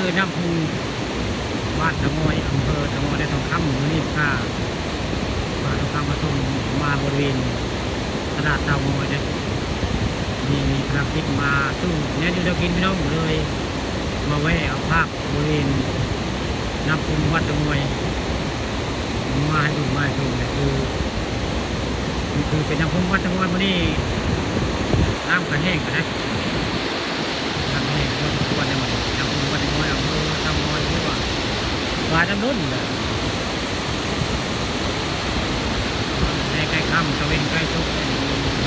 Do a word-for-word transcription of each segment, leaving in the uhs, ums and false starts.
คือน้ำพุง บ้านเตางอย อำเภอเตางอย ได้ทองคำ มื้อนี้พา พาทองคำมาส่ง มาบริเวณตลาดเตางอยเด้อ มี มีภารกิจมาซื้อแนวอยู่แนวกินพี่น้อง เลยมาแวะเอาภาพบริเวณน้ำพุงวัดเตางอย มาให้เบิ่งมาให้ชมเนี่ย คือ คือเป็นน้ำพุงวัดเตางอย มื้อนี้น้ำก็แห้งแล้วนะ น้ำแห้งพอสมควรแล้วมื้อนี้ น้ำพุงวัดเตางอย อำเภอเตางอย หรือว่า ว่าน้ำล้นเลย แลงใกล้ค่ำ ตะเวนใกล้ตก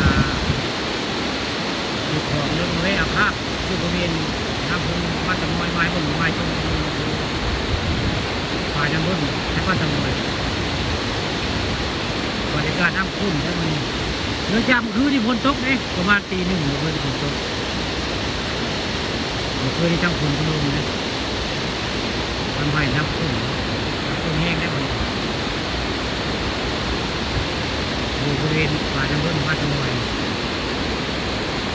อ่า อยู่ของเรื่องแร่อาภาพ อยู่บริเวณน้ำพุงวัดเตางอย มาให้เบิ่งมาให้ชม ฝ่ายน้ำล้น ให้บ้านเตางอย บรรยากาศน้ำขุ่นนะมื้อนี้ เนื่องจากเมื่อคืนนี้ฝนตกเด้ ประมาณตีหนึ่งเมื่อคืนนี้ฝนตก เมื่อคืนนี้ทั้งฝนทั้งลมเลย ทำให้น้ำขุ่น น้ำขุ่นแห้งได้หมด อยู่บริเวณฝ่ายน้ำล้นวัดเตางอย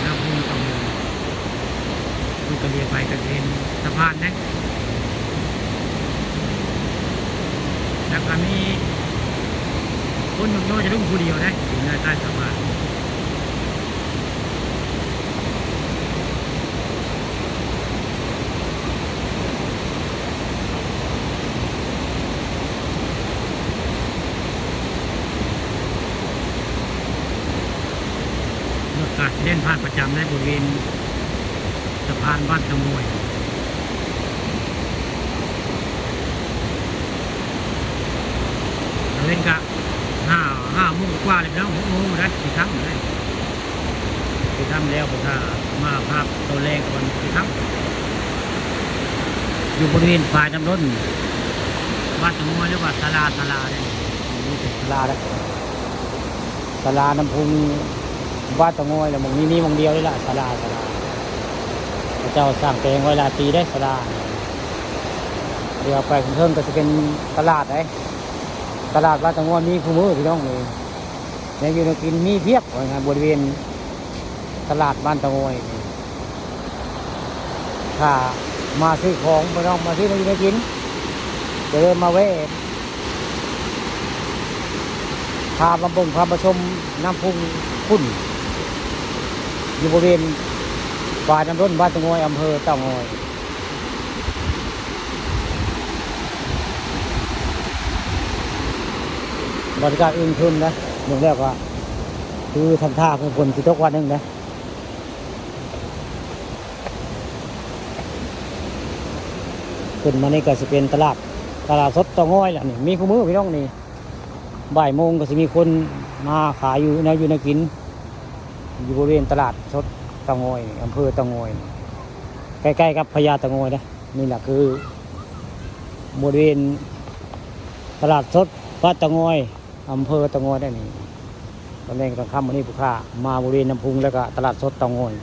น้ำพุงเตางอย มันก็เรียกไปก็เป็นสะพานนะ แล้วก็มีคนหนุ่มน้อยจะลงผู้เดียวนะ อยู่ในใต้สะพาน รถกาดเล่นผ่านประจำในบริเวณสะพานบ้านเตางอย ตะเวนกะห้า ห้าโมงกว่าเลยพี่น้อง หกโมงได้ สิค่ำได้ สิค่ำแล้ว ผมถ้ามาภาพตอนแรกก่อน สิค่ำ อยู่บริเวณฝ่ายน้ำล้น บ้านเตางอย หรือว่าศาลา ศาลาเนี่ย นี่เป็นศาลาแล้ว ศาลาน้ำพุงบ้านเตางอยแหละ หม่องนี้มีหม่องเดียวนี่แหละ ศาลา ศาลา พระเจ้าสร้างแปลงไว้หลายปีได้ ศาลา เดี๋ยวไปเพิ่งก็จะเป็นตลาดไอ้ ตลาดบ้านเตางอย มีคู่มื้อพี่น้องเลย แนวอยู่แนวกินมีเพียบว่าไง บริเวณตลาดบ้านเตางอยนี่ ถ้ามาซื้อของพี่น้อง มาซื้อแนวอยู่แนวกิน จะเดินมาแวะ พามาเบิ่ง พามาชมน้ำพุงขุ่น อยู่บริเวณฝ่ายน้ำล้นบ้านเตางอย อำเภอเตางอย บรรยากาศอึมครึมนะ เบิ่งแล้วก็คือทำท่าคือฝนสิตกวันหนึ่งนะ ขึ้นมานี่ก็สิเป็นตลาด ตลาดสดเตางอยล่ะนี่ มีคู่มื้อพี่น้องนี่ บ่ายโมงก็สิมีคนมาขายอยู่แนวอยู่แนวกิน อยู่บริเวณตลาดสดเตางอย อำเภอเตางอย ใกล้ๆกับพญาเตางอยนะ นี่แหละคือบริเวณตลาดสดบ้านเตางอย อำเภอเตางอยได้นี่ ตอนแรกตอนค่ำมื้อนี้ผู้ค้ามาบริเวณน้ำพุงแล้วก็ตลาดสดเตางอย